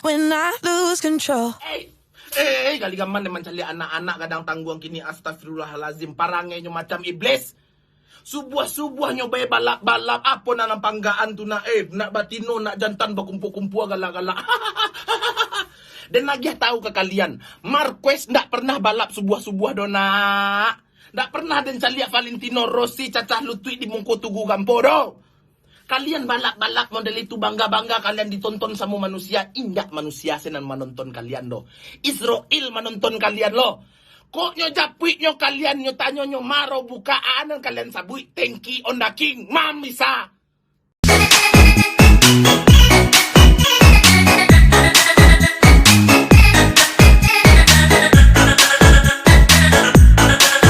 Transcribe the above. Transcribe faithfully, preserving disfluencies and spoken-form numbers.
when I lose control. Eh, eh, gali gaman deh mancaliak anak-anak gadang tangguang kini, astagfirullahalazim, parangainyo macam iblis. Subuah-subuahnyo bae balap-balap, apo nan panggaan tu nak, eh, nak batino, nak jantan bakumpua-kumpua galak-galak. Den agiah tahu ka kalian, Marquez ndak pernah balap subuah-subuah doh nak. Ndak pernah den caliak Valentino Rossi cacah lutuik di muko tugu gampo doh. Kalian balap-balap model itu, bangga-bangga kalian ditonton samo manusia, indak manusia se nan manonton kalian doh. Israel manonton kalian lo. Kok nyo japuiknyo kalian, nyo tanyonyo maro bukaan nan kalian sabuik, thank you on the king, mamisa.